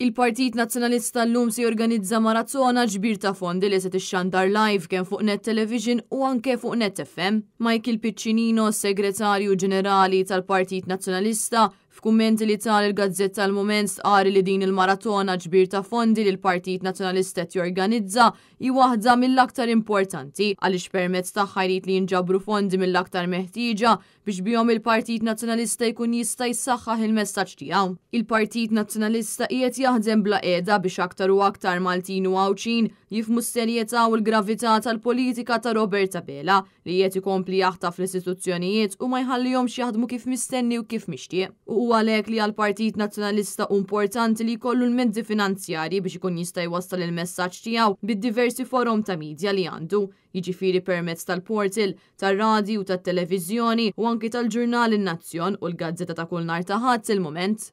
Il-Partit Nazzjonalista llum se jorganizza maratona ġbir ta' fondi li se tixxandar live kemm fuq Net Television u anke fuq Net FM. Michael Piccinino, Segretarju Ġenerali tal-Partit Nazzjonalista, f'kummenti li ta lill-gazzetta Il-Mument stqarr li din il-maratona ġbir ta' fondi li l-Partit Nazzjonalista qed jorganizza hi waħda mill-aktar importanti għaliex permezz tagħha jrid li jinġabru fondi mill-aktar meħtieġa biex bihom il-Partit Nazzjonalista jkun jista' jsaħħaħ il-messaġġ tiegħu. Il-Partit Nazzjonalista qiegħed jaħdem bla qiegħda biex aktar u aktar Maltin u Għawdxin jifhmu s-serjetà u l-gravità tal-politika ta' Robert Abela li qiegħed ikompli jaħtaf l-istituzzjonijiet u ma jħallihomx jaħdmu kif mistenni u kif mixtieq. U hu għalhekk li għall-Partit Nazzjonalista hu importanti li jkollu l-mezzi finanzjarji biex ikun jista' jwassal il-messaġġ tiegħu bid-diversi forom ta' media li għandu, jiġifieri permezz tal-portal, tar-radju, tat-televiżjoni u anki tal-ġurnal In-Nazzjon u l-gazzetta ta' kull nhar ta' Ħadd Il-Mument.